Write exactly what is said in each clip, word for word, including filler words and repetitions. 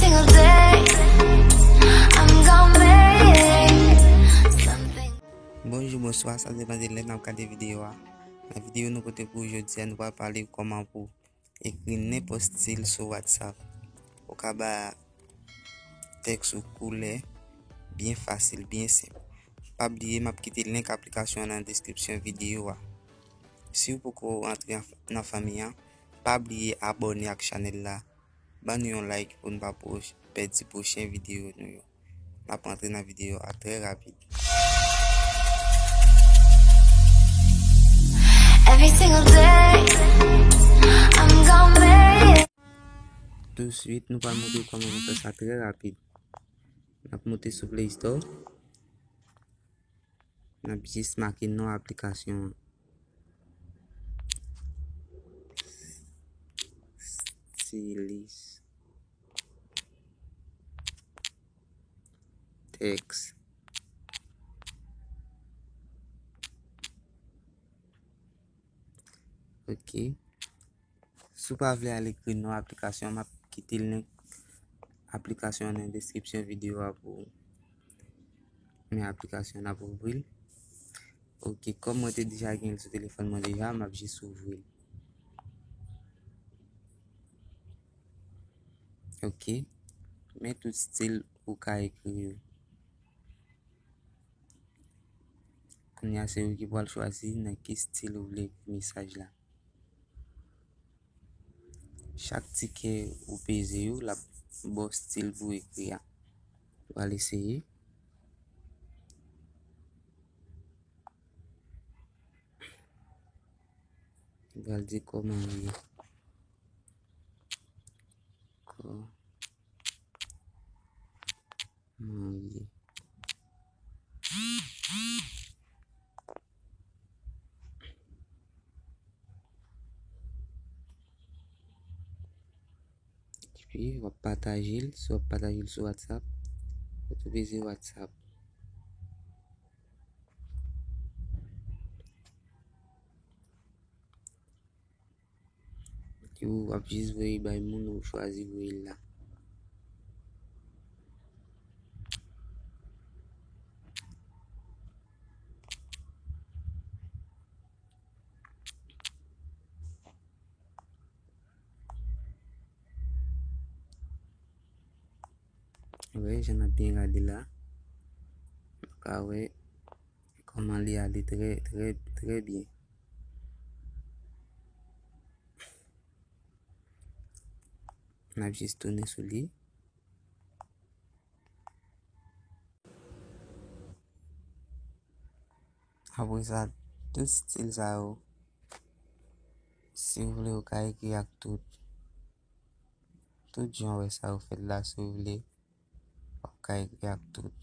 Single day, I'm gonna make something. Bonjou, bonswa, sa depann de lè n ap gade videyo a. Nan videyo nou pote pou jodi a, nou pral pale kòman pou ekri nenpòt stil sou WhatsApp. Ou ka ba tèks ou koulè byen fasil, byen senp. Pa bliye, m ap kite link aplikasyon an nan deskripsyon videyo a. Si w poko antre an, nan fanmi an, pa bliye abòne ak chanèl la. Ban nou yon like pou n pa pwoch-, pèdi pwochen videyo nou yo. N ap antre nan videyo a trè rapid. Every single day, I'm gonna make it. Touswit, nou pral montre w kòman pou fè sa trè rapid. N ap monte sou Play Store. N ap jis make non aplikasyon an. Stilis. Tèks. Ok. Si w pa vle al ekri non aplikasyon, m ap kite link aplikasyon an nan deskripsyon videyo a pou ou. Men aplikasyon an ap ouvri l. Ok, kòm mwen te deja gen l sou telefòn mwen deja, m ap jis ouvri l. Ok. Men tout stil ou ka ekri yo. Kounye a se ou ki pral chwazi nan ki stil ou vle ekri mesaj la. Chak ti kè ou peze yo, l ap ba w stil pou ekri a. Ou pral eseye. Ou pral di kòman ou ye. Kò. Mwen ye. Epi, w ap pataje l. Si w ap pataje l sou WhatsApp, ou tou peze WhatsApp. Ou ap jis voye bay moun ou chwazi voye l la. Wè, jan n ap byen gade la. Nou ka wè kòman li ale trè, trè, trè byen. N ap jis tounen sou li. Apre sa, tout stil sa yo, si w vle, ou ka ekri ak tout. Tout jan w wè sa yo fèt la, si w vle, w ap ka ekri ak tout.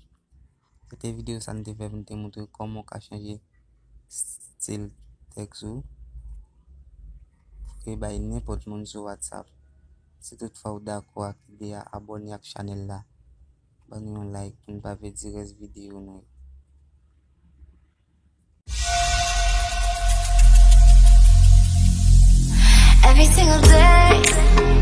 Se te videyo sa m te fè pou m te montre w kòman w ka chanje stil tèks ou pou ke bay nenpòt moun sou WhatsApp. Si toutfwa w dakò ak ide a, abòne ak chanèl la. Ban nou yon like pou n pa pèdi rès videyo nou yo. Every single day,